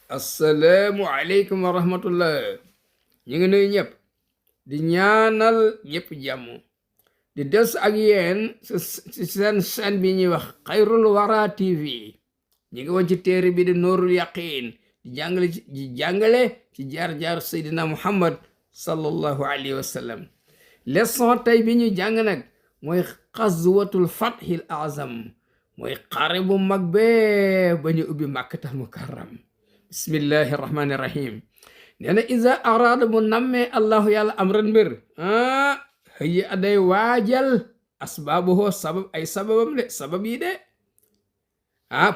assalaamu aleykum wa rahmatullah. ñu ngi nuyu ñëpp di ñaanal ñëpp jàmm di des ak yéen ci seen chaîne bi ñuy wax Xayrul Wara TV. ñu ngi woon ci téere bi di Nuurul Yaqiin di jàngale ci jaar-jaar Seydina Muhammad sallallahu alayhi wa sallam. leçon tey bi ñu jàng nag mooy xazwatul fathil azam, mooy xare bu mag bee ba ñu ubbi Makkatal Mukarram. bismillahi rahmani rahim. nee na iza araada bu nammee allahu yàlla amran mbir hëyi aday waajal asbaabuhoo sababam de sabab yi de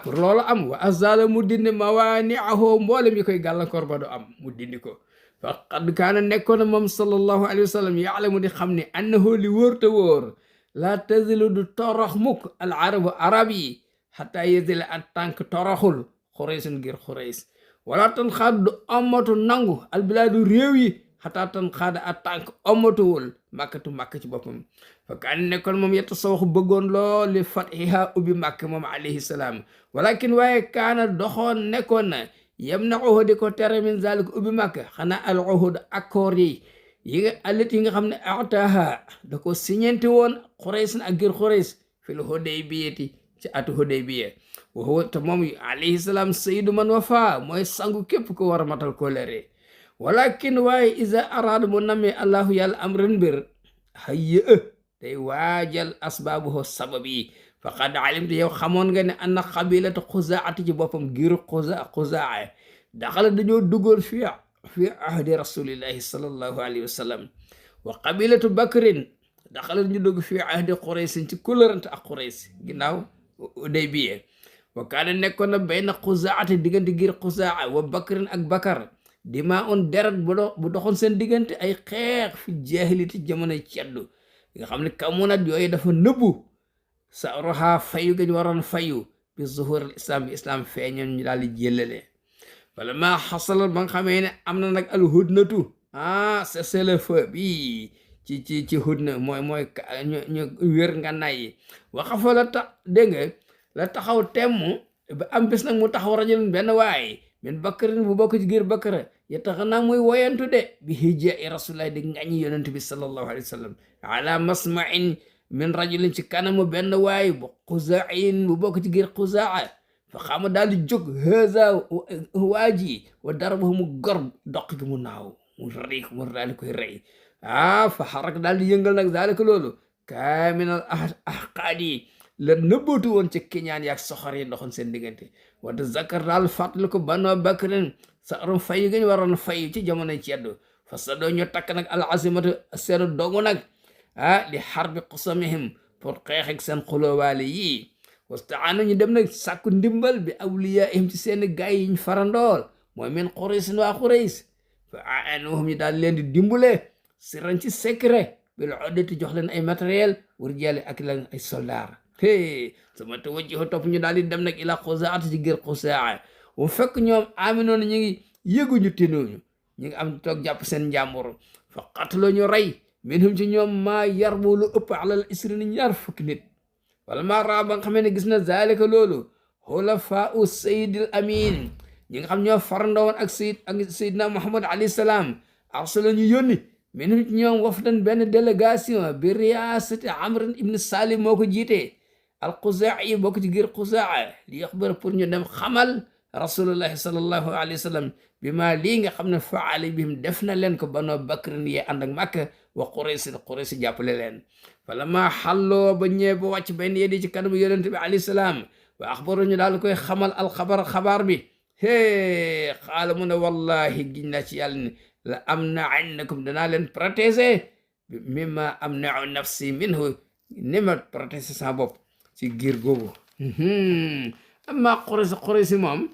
pour loolu am wa azala mu dindi mawaaniahoo mboolem yi koy gàllankoor ba du am mu dindi ko. faqad kaana nekkoon moom sallallahu alayhi wa sallam yaalamu di xam ne annahu li wóor te wóor laa tazilu du torox mukk al arabu arab yi xataa yezile at tànk toroxul xuraysun ngir xurays, wala tan xaad du ommatu nangu albilaadu réew yi xataa tan xaada a tànk ommatuwul màkk ci boppam. fa kaan nekkoon moom yetta sa waxu bëggoon lool li fatiha ubbi màkk moom alayhi salaam, walakin waaye kaana doxoon nekkoon na yem na uhud ko tere min zalik ubbi màkk xanaa al uhud accord yi nga allit yi nga xam ne ataha da ko siñenti woon Quraysh ak ngir Quraysh fil Hudaybiyati ci atu Hudaybiya. wa te moom alayhi salaam sayyidu man wafa mooy sangu képp ko war a matal kóllëre. walakin waaye iza araada bu namee allahu yàlla amran mbir hayya day waajal asbaabuhu sabab yi. faqad alimta yow xamoon nga ne anna xabilata xuzaati ci boppam giru xuzaa daxala dañoo duggoon fi ahdi rasulillahi sallallahu alayhi wa sallam. wa qabilatu bakrin daxala dañu dugg fi ahdi Quraysin ci kóllërante ak Qurays ginnaaw Hudaybiya. wa kaana nekkoon na bayna xuzaati diggante giir xuzaa wa bakrin ak bakar dima on deret bu doxoon seen diggante ay xeex fi jaahiliti jamonoy ceddu nga xam ne kamunat yooyu dafa nëbbu sa roxaa fayu gañ waroon fayu bi zuhur al islam bi islam feeñoon ñu daal di jëlale. wala maa xasala ba nga xamee ne am na nag al hudnatu cessez-le-feu bi ci hudna mooy ñu wér nga nay waxafa la dégg nga la taxaw temm ba am bés nag mu taxaw rajulun benn waay min bakkarin bu bokk ci giir bakkara ya tax naa muy woyantu de bi hijja i rasulillahi di ngañi yonent bi sallallahu alayhi wa sallam ala masma'in min rajulin ci kanamu benn waay bu xuzaain bu bokk ci giir xuzaa. fa xama daal di jóg haza waaji wa darabahu mu gor doq gi mu naaw mu rey ko mu daal di koy rey. fa xarak daal di yëngal nag daalika loolu kaaminal ahqaadi la nëbbatu woon ci kiñaan yaag soxor yi ndoxoon seen diggante. wante zakar daal fàttali ko Banu Bakrin sa arom fayu gañ waroon fayu ci jamonoy ceddu. fa sa doo ñu takk nag al azimatu seenu dogu nag li xarbi qusamihim pour xeex ak seen xuloowaale yii. wastaanu ñu dem nag sàkku ndimbal bi awliyaihim ci seen gaay yiñ farandool mooy min Quraysin waa Qurays. fa aanuhum ñu daal leen di dimbale siran ci secret bil oddati jox leen ay matériel war jale ak leen ay soldaar. sama tawajjuh topp ñu daal di dem nag ila xuzaat ci gër xuzaa. bu fekk ñoom aminoon ñu ngi yëguñu tinuñu ñu ngi am toog jàpp seen njàmbur. fa qatloo ñu rey minhum ci ñoom maa yarbu lu ëpp alal isrini ñaar fukki nit. wala maa raa ba nga xamee ne gis na zalika loolu xulafaa u sayidil amin ñi nga xam ñoo farandowoon ak sayidna Muhammad alayhi salaam arsala ñu yónni minhum ci ñoom wafdan benn délégation bi riyaasati Amr ibn Salim moo ko jiitee al-Xuzaa yi bokk ci giir Xuzaa li yaxbar pour ñu dem xamal rasulullahi sallallahu alayhi wa sallam bi ma lii nga xam ne faale bihim def na leen ko Banu Bakrin yee ànd ak Makka wa Quraysh jàppale leen. fala maa xalloo ba ñëwee ba wàcc benn yedi ci kanamu yonent bi alayhi salaam wa axbaru ñu daal koy xamal xabaar bi. xaala mu ne wallahi giñ naa ci yàlla ne la amna'annakum danaa leen protéger mimma amna'u nafsi minhu ni ma protéger sa bopp ci giir googu. amma Quraysh moom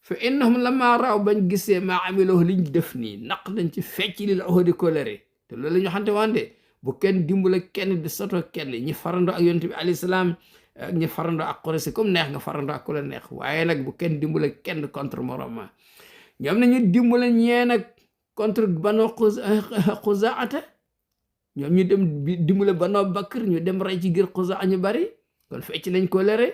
fa innahum lamma raaw bañ gisee maa amiloo liñ def nii naq dañ ci fecc lil uhudi kóllëre te loolu la ñu xante wande bu kenn dimbale kenn di soto kenn ñi farando ak yonent bi alayhi salaam ak ñi farando ak Quraysh comme neex nga farando ak ku la neex waaye nag bu kenn dimbale kenn contre morom ma ñoom nañu dimbale ñee nag contre Banu Xuzaata ñoom ñu dem dimbale Banu Bakr ñu dem rey ci giir Xuzaa ñu bari kon fecc nañ kóllëre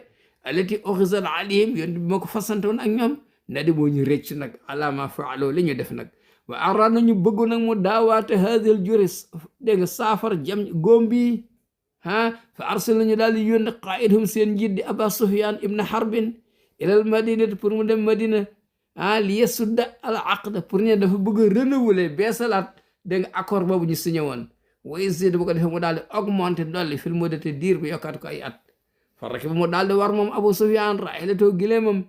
alati uxizat alayhim yonent bi moo ko fasante woon ak ñoom nadi moo ñu rëcc nag alama faaloo li ñu def nag wa ara nañu bëggu nag mu daawaate hadil juris dégg nga saafar jam góom bi fa arsal nañu daal di yónni qaidhum seen njiit di aba sufyan ibn harbin ilal madinati pour mu dem madina li yasudda al aqda pour ñu dafa bëgg a renouveler beesalaat dégg nga accord boobu ñu signé woon wa yazid bu ko defee mu daal di augmenter dolli fil muddati diir bi yokkaat ko ay at fa rek mu daal di war moom abu sufyan rahilatoo gileemam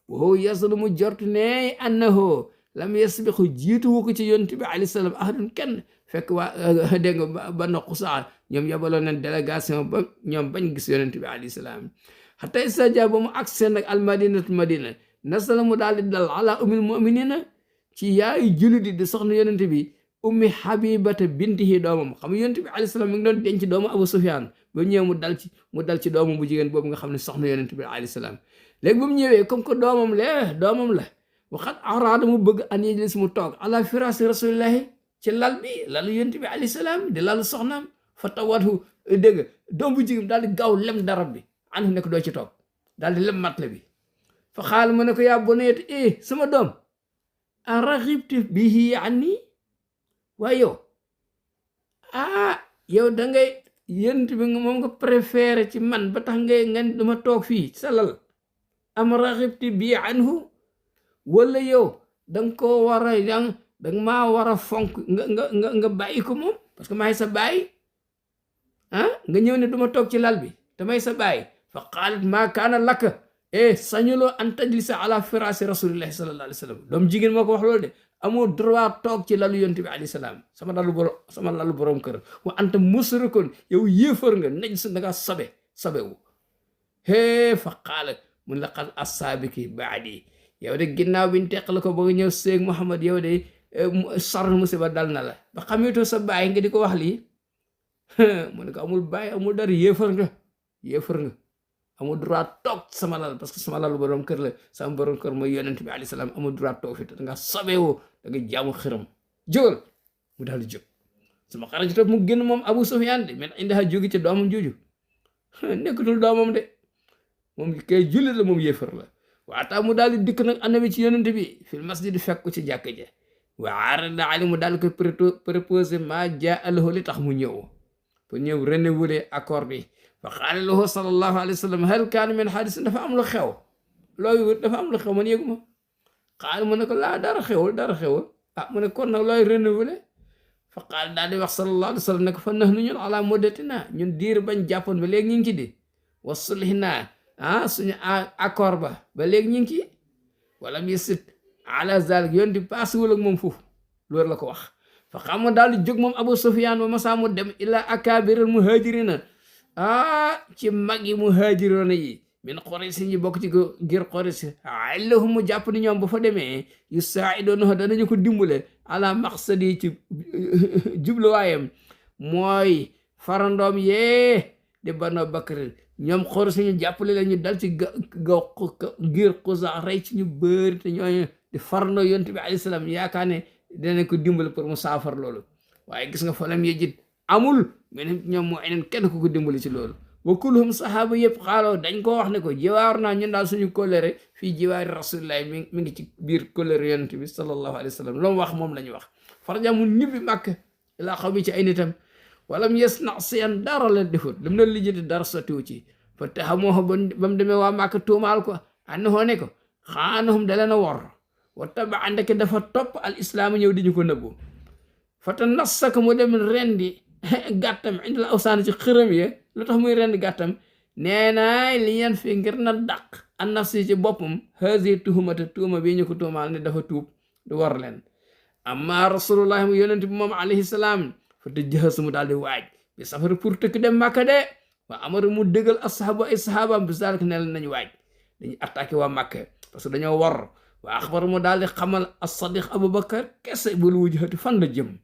woo yaslu mu jort ne annahu lam yasbiqu jiitu wu ko ci yonent bi alayhi salaam ahadun kenn fekk waa dégg nga ba na xusaa ñoom yabaloon nañ délégation ba ñoom bañ gis yonent bi alayhi salaam hatta istaja ba mu agsee nag al madinatu madina nasala mu daal di dal ala ummil muminina ci yaayu jullit di soxna yonent bi ummi habibata bintihi doomam xam nga yonent bi alayhi salaam mi ngi doon denc doomu abu sufyan ba ñëw mu dal ci doomam bu jigéen boobu nga xam ne soxna yonent bi alayhi salaam léegi bu mu ñëwee comme que doomam la waxat araada mu bëgg an yajlis mu toog ala firasi rasulillahi ci lal bi lalu yonent bi alayhi salaam di lalu soxnaam fa tawatu dégg nga doom bu jigéen daal di gaaw lem darab bi anu ne ko doo ci toog daal di lem matle bi fa xaal mu ne ko yaa boneet sama doom a raxibti bihi anni waaye yow da ngay yonent bi moom nga préféré ci man ba tax nga dama toog fii sa lal am raxibti bii anhu wala yow danga ko war a danga maa war a fonk nga bàyyi ko moom parce que maay sa bàyyi nga ñëw ne duma toog ci lal bi te may sa bàyyi fa qaalat maa kaana laka sañuloo an tajlisa ala firasi rasulillahi sallallahu alayhi wa sallam doom jigéen moo ko wax loolu de amoo droit toog ci lalu yonent bi alayhi salaam sama lalu borom kër wa anta musrikun yow yéefar nga naj sa da nga sabewu fa qaala mun laqad asaabiki baadi yow de ginnaaw biñ teqal ko ba nga ñëw seeg Muhammad yow de sar musiba dal na la ba xamitoo sa baay nga di ko wax lii mu ne ko amul baay amul dara yéefar nga amul droit toog sama lal parce que sama lalu borom kër la sama borom kër mooy yonent bi alayhi salaam amul droit toog fi te da nga sabewoo da nga jaamu xiram jógal mu daal di jóg sama xarit toog mu génn moom Abu Sufyaan de mais indi jóge ci doomam jooju nekkatul doomam de moom kay jullit la moom yéefar la waataa mu daal di dikk nag annabi ci yonent bi fil masjid fekk ko ci jàkka ja waarada ali mu daal ko proposé maa jaa alahu li tax mu ñëw pour ñëw renouveler accord bi fa qaala lahu sallallahu alayhi wa sallam hal kaana min hadis dafa am lu xew looy dafa am lu xew man yëguma qaala mu ne ko laa dara xewul mu ne kon nag looy renouveler fa qaala daal di wax sallallahu alayhi wa sallam ne ko fa nahnu ñun ala muddatina ñun diir bañ jàppoon ba léegi ñu ngi ci di wa sulhina suñu accord ba léegi ñu ngi ci wala mi sit ala zalik yoon di paasewul ak moom foofu loolu la ko wax fa xam ma daal di jóg moom Abu Sufyaan ba masaa mu dem ila akabiril muhajirina ci mag yi muhajirina yi min Quraysh ñi bokk ci ngir Quraysh allahum mu jàpp ni ñoom bu fa demee yu saa'idoona danañu ko dimbale ala maqsadi ci jubluwaayam mooy farandoom yee di Banu Bakr ñoom Quraysh ñu jàppale la ñu dal ci ngir Quza rey ci ñu bëri te ñooñu di farandoo yonent bi alayhi salaam yaakaar ne danañ ko dimbale pour mu saafar loolu waaye gis nga falam yejit amul mais ñoom moo eneen kenn ku ko dimbali ci loolu wa kulluhum sahaaba yëpp xaaloo dañ koo wax ne ko jiwaar naa ñun daal suñu kóllëre fii jiwaari rasulillahi mi ngi ci biir kóllëre yonent bi sallallahu alayhi wa sallam lu mu wax moom la ñu wax farja mu ñibbi Màkka ilaa xaw mi ci ay nitam walam yasna siyan dara la defut lam na lijjati dara sottiwu ci fa taxamoo ba mu demee waa Màkka tuumaal ko annahoo ne ko xaanahum da leen a wor wa taba andeke dafa topp al islaam ñëw di ñu ko nëbbu fata nassaka mu dem rendi gàttam indi la awsaan ci xërëm ye lu tax muy rendi gàttam nee naay li yan fi ngir na dàq an nafsi ci boppam haasi tuhumata tuuma bii ñu ko tuumaal ne dafa tuub du war leen amma rasulullahi mu yonent bi moom alayhi salaam fa te jëxasu mu daal di waaj bi safari pour tëkk dem Màkka de waa amara mu dëggal ashabu ay sahabaam bi zalik ne leen nañu waaj dañu attaqué waa Màkka parce que dañoo war waa axbar mu daal di xamal as-sadiq Abubakar kese bul wujhati fan la jëm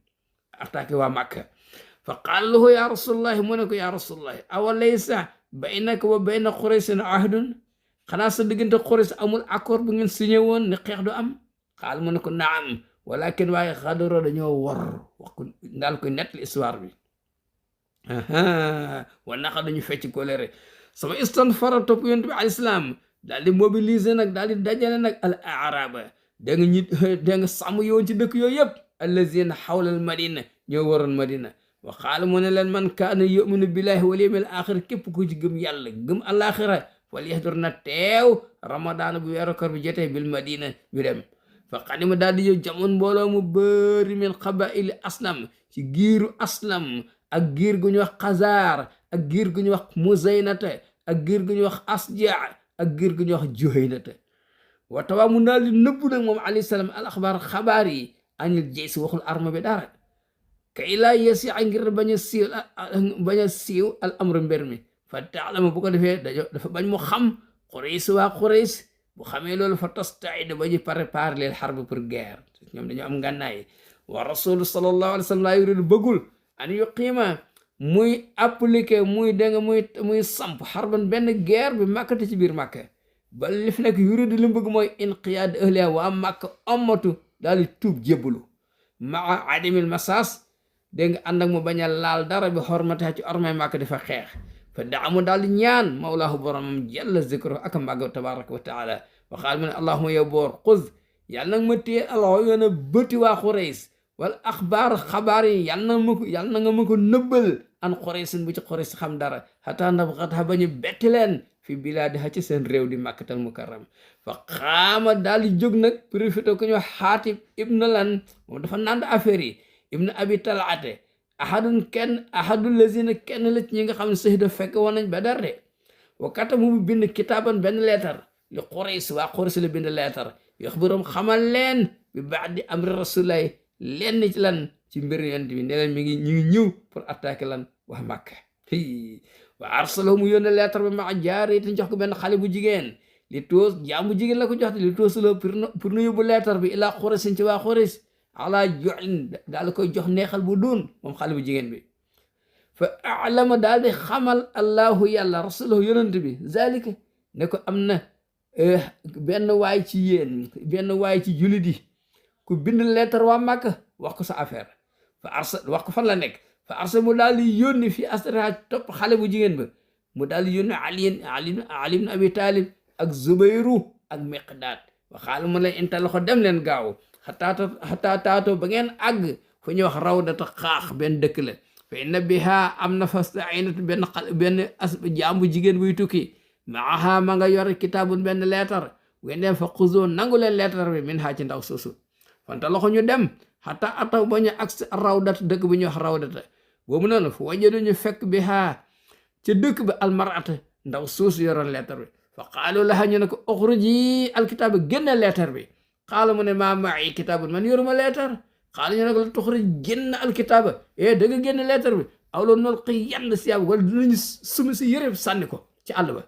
attaqué waa Màkka fa qaala lahu ya rasulullahi mu ne ko ya rasulullahi awa laysa baynaka wa bayna Qurayshin ahdun xanaa sa diggante Quraysh amul accord bu ngeen signé woon ne xeex du am xaal mu ne ko naam walakin waaye xadaro dañoo war wax ko daal koy nettali histoire bi wa naqa dañu fecc kolere sama istan fara topp yonent bi alayhi salaam daal di mobiliser nag daal di dajale nag al araba da nga ñi da nga sàmm yoon ci dëkk yooyu yëpp allazina xawla al madina ñoo waroon madina wa qaala mu ne leen man kaana yuminu billahi wal yawmil axir képp ku ci gëm yàlla gëm alaxira fal yahdur na teew ramadaan bu weeru koor bi jotee bil madina ñu dem fa qadima daal di ñëw jamoon mbooloo mu bëri min qabaili aslam ci giiru aslam ak giir gu ñu wax xazaar ak giir gu ñu wax muzaynata ak giir gu ñu wax asja ak giir gu ñu wax juhaynata watawaa mu daal di nëbbu nag moom alayhi salaam al axbaar xabaar yi añil jey si waxul arma bi dara kay laa yesi a ngir bañ a siiw al amru mbir mi fa taalama bu ko defee dafa bañ mu xam Quraysh waa Quraysh bu xamee loolu fa tastaid ba ñu préparer leen xarb pour guerre ñoom dañoo am ngànnaay wa rasul sallallahu alayhi wa sallam laa yuridu bëggul an yuqiima muy appliqué muy dégg nga muy samp xarban benn guerre bi màkkate ci biir màkka ba li fi nekk yuridu li mu bëgg mooy inqiyaad ahliha waa màkka ommatu daal di tuub jébbalu maa adamil masaas dégg nga ànd ak mu bañ a laal dara bi xormata ci ormay màkk dafa xeex fa daamu daal di ñaan mawlaahu boromam jalla zikru ak màgg tabaraka wa taala wa qaal mu ne allahuma yow boor xuz yàlla nag ma téye alxoyoon a bëti waa Quraysh wala axbaar xabaar yi yàlla na nga ma ko nëbbal an Quraysin bu ci Quraysh xam dara xataa nabxatha ba ñu betti leen fi bilaadiha ci seen réew di màkkatal mukarram fa xaama daal di jóg nag profité ko ñu xaatib ibnu lan moom dafa nand affaire yi ibnu abi talaate ahadul lazina kenn la ci ñi nga xam ne sahida fekk woon nañ Badar de wa katamu mu bind kitaaban benn leetar li Quraysh waa Quraysh la bind leetar yaxbirum xamal leen bi baadi amri rasulillahi lenn ci lan ci mbir yonent bi ne leen ñu ngi ñëw pour attaquer lan waa Makka wa arsalahu mu yónne leetar bi ma jaari te jox ko benn xale bu jigéen li toos jaam bu jigéen la ko jox te li toos la pour nu yóbbu leetar bi ilaa Quraysh ci waa Quraysh ala joxin daal koy jox neexal bu doon moom xale bu jigéen bi fa alama daal di xamal allahu yàlla rasulahu yonent bi zalika ne ko am na benn waay ci yéen benn waay ci julit yi ku bind leetar waa Màkka wax ko sa affaire fa arsal wax ko fan la nekk fa arsal mu daal di yónni fii asra topp xale bu jigéen ba mu daal di yónni Ali ibn Abi Talib ak Zubayru ak Miqdaad waxaala mu leen inta loxo dem leen gaaw xataa taato ba ngeen àgg fu ñuy wax rawdata xaax benn dëkk la fa inna biha am na fastainatu benn jaambu jigéen buy tukki maaha ma nga yor kitaabun benn leetar wendeen fa xuzoo nangu leen leetar bi min ha ci ndaw suusu fanta loxo ñu dem xataa ataw ba ñu agsi rawdata dëkk bu ñuy wax rawdata boobu noonu fu wajadu ñu fekk biha ca dëkk bi almarata ndaw suusu yoroon leetar bi fa qaalu laha ñu ne ko uxruji alkitaaba génne leetar bi xaala mu ne maa ma'i kitaabun man yoruma leetar xaala ñu ne ko la tuxrij génn alkitaaba da nga génn leetar bi aw la nool xëy yann siyaab wala dinañu sumi si yëre sànni ko ci àll ba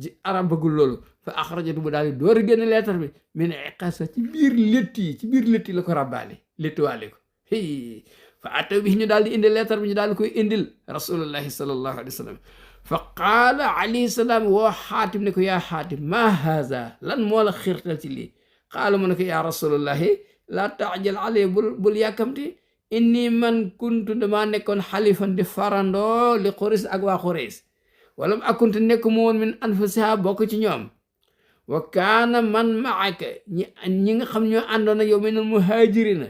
ji arab bëggul loolu fa axrajatu bu daal di door a génn leetar bi min iqasa ci biir létt yi la ko rabbaale léttuwaale ko fa ataw bi ñu daal di indi leetar bi ñu daal di koy indil rasulullahi sallallahu alayhi wa sallam fa qaala alayhi salaam woo xaatim ne ko yaa xaatim maa haza lan moo la xiirtal ci lii qaala mu ne ko yaa rasulullahi laa taajal alay bul yàkkamti inni man kuntu damaa nekkoon xalifan di farandoo li Quraysh ak waa Quraysh wala mu akunte nekk mu woon min anfusiha bokk ci ñoom wa kaana man maaka ñi nga xam ñoo àndoon ak yow minal muhaajirina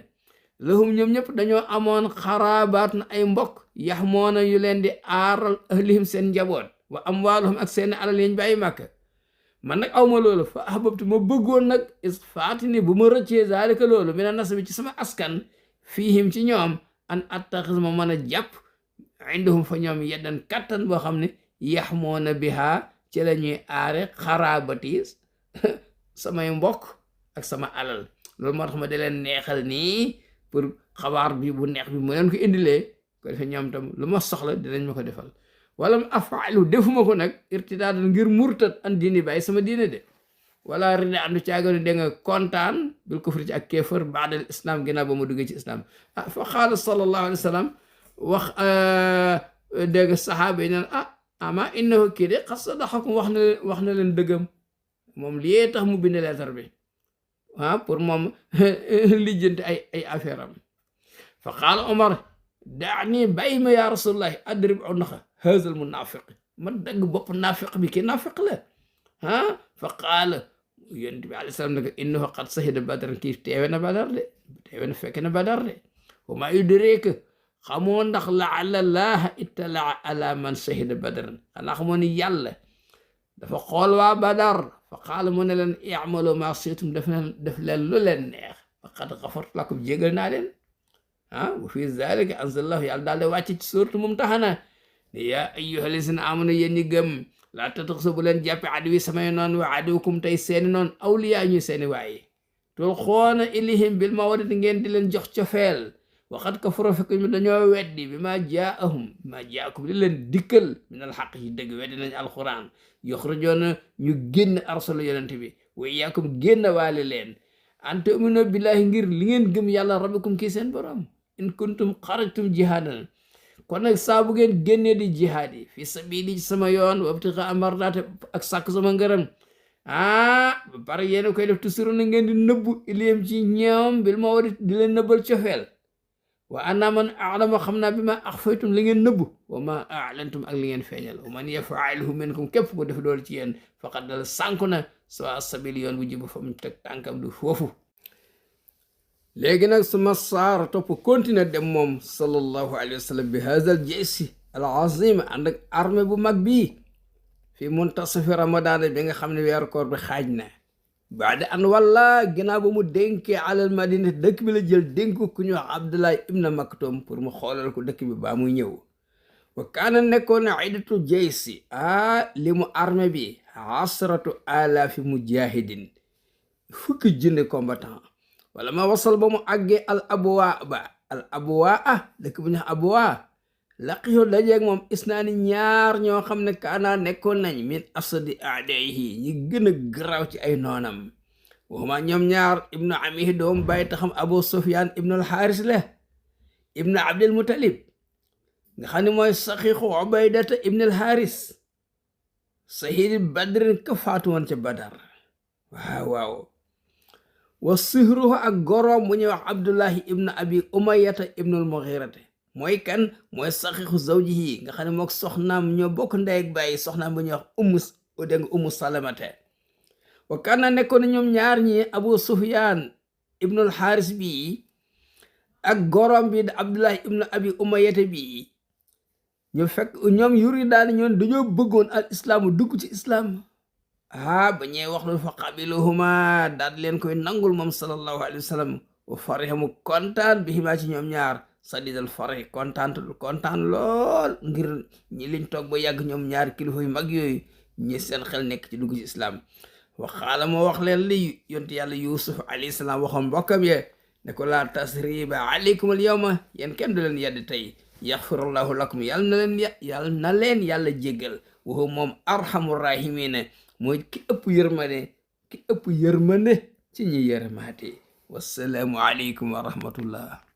lahum ñoom ñëpp dañoo amoon xaraabaat na ay mbokk yaxmoona yu leen di aaral ahlihim seen njaboot wa amwaaluhum ak seen alal yañ bàyyi Màkka man nag awma loolu fa ahbabtu ma bëggoon nag isfaatini bu ma rëccee zaalika loolu mina nasabi ci sama askan fiihim ci ñoom an attaxis ma mën a jàpp indahum fa ñoom yeddan kattan boo xam ne yaxmoona biha ci la ñuy aare xaraabati samay mbokk ak sama alal loolu moo tax ma da leen neexal nii pour xabaar bi bu neex bi mu leen ko indilee ko defee ñoom tam lu ma soxla dinañ ma ko defal wala mu afaalu defuma ko nag irtidaadal ngir murtat an diini bàyyi sama diine de wala rida andu caagano da nga kontaan bil kufri ci ak kéefër baadal islam ginnaaw ba ma duggee ci islam fa qaala sallallahu alayhi wa sallam wax dégg saxaaba yi naan ama innahu kii de xas sadaxakum wax na leen dëggam moom lii tax mu bind leetar bi pour moom lijjanti ay affaire am fa qaala Omar daani bàyyi ma yaa rasulullahi adrib unaqa haazal munaafiq man dagg bopp naafiq bi kii naafiq la fa qaala yonent bi alayhi salaam ne ko innahu qad shahida badran kii teewe na badar de teewe na fekk na badar de wa maa yudriika xamoo ndax laala laaha ittalaa ala man shahida badran xanaa xamoo ni yàlla dafa xool waa badar fa qaala mu ne leen i'malu maa shi'tum def leen lu leen neex faqad ghafartu lakum jégal naa leen wa fi zalika anzalallahu yàlla daal de wàcc ci suuratu Mumtahana ne yaa ayyuhal lazina amanu yéen ñi gëm laa tattaxizu bu leen jàppe aduwwi samay noon wa aduwwakum tey seeni noon awliyaa ñuy seeni waaye tulquuna ilayhim bil mawaddati ngeen di leen jox cofeel waqad kafaru fekk ñu dañoo weddi bi ma jaakum li leen dikkal minal xaq yi dëgg weddi nañ alquran yuxrijuuna ñu génn arsalu yonent bi wa iyyaakum génn waale leen an tu'minu billahi ngir li ngeen gëm yàlla rabbikum kii seen borom in kuntum xarajtum jihaadan kon nag saa bu ngeen génnee di jihaad yi fi sabili ci sama yoon wabtigaa mardaati ak sàkk sama ngërëm ba pare yéen koy def tusiru na ngeen di nëbbu ilayhim ci ñoom bil mawaddati di leen nëbbal cofeel wa ana man a'lamu xam naa bi ma axfaytum li ngeen nëbbu wa ma a'lantum ak li ngeen feeñal wa man yaf'alhu minkum képp ko def loolu ci yéen faqad dal sànku na sawa sabil yoon bu jub fa mu teg tànkam du foofu léegi nag suma saara topp continuer dem moom sallallahu alayhi wa sallam bi haazal jaysi al azim ànd ak armée bu mag bii fi muntasafi ramadan bi nga xam ne weeru koor bi xaaj na baada an walla ginnaaw ba mu dénkee alal madina dëkk bi la jël dénk ku ñu wax Abdullah ibn Maktum pour mu xoolal ko dëkk bi baa muy ñëw wa kaana nekkoon na iddatu jaysi li mu armée bi asratu alaafi mujahidin fukki junni combattant wala ma wasal ba mu àggee al abwaa dëkk bu ñu wax abwaa laqiyo dajeeg moom isnaani ñaar ñoo xam ne kaanaa nekkoon nañ min asadi aadayhi ñi gën a garaaw ci ay noonam waxuma ñoom ñaar ibnu amihi doom bàyyi taxam abu sufyan ibnu alxaaris la ibnu abdul mutalib nga xam ne mooy saxiixu ubaydata ibnu alxaaris sahidi badrin ka faatu woon ca badar waaw wa sihruhu ak goroom bu ñuy wax abdullahi ibnu abi umayata ibnu almughirata mooy kan mooy saxiixu zawjihi nga xam ne mook soxnaam ñoo bokk ndey ak bàyyi soxnaam bu ñuy wax ummu salamata wa kana nekkoon na ñoom ñaar ñi abu sufyan ibnul xaaris bi ak gorom bi da abdullahi ibnu abi umayata bi ñu fekk ñoom yuri daal ñoon dañoo bëggoon al islaamu dugg ci islaam ba ñee wax lu fa qabiluhuma daal leen koy nangul moom sallallahu alayhi wa sallam wa fariha mu kontaan bi himaa ci ñoom ñaar sadidal farahi kontaan lool ngir ñi liñ toog ba yàgg ñoom ñaar kilifa yu mag yooyu ñi seen xel nekk ci dugg ci islaam waxaala moo wax leen li yonte yàlla yusuf alayhi salaam waxoon mbokkam ye ne ko laa tasriba aleykum al yawma yéen kenn du leen yedd tey yaxfirullahu lakum yàlla na leen yàlla jéggal waxu moom arhamur rahimina mooy ki ëpp yërmande ci ñi yërmaate wassalaamu aleykum wa rahmatullah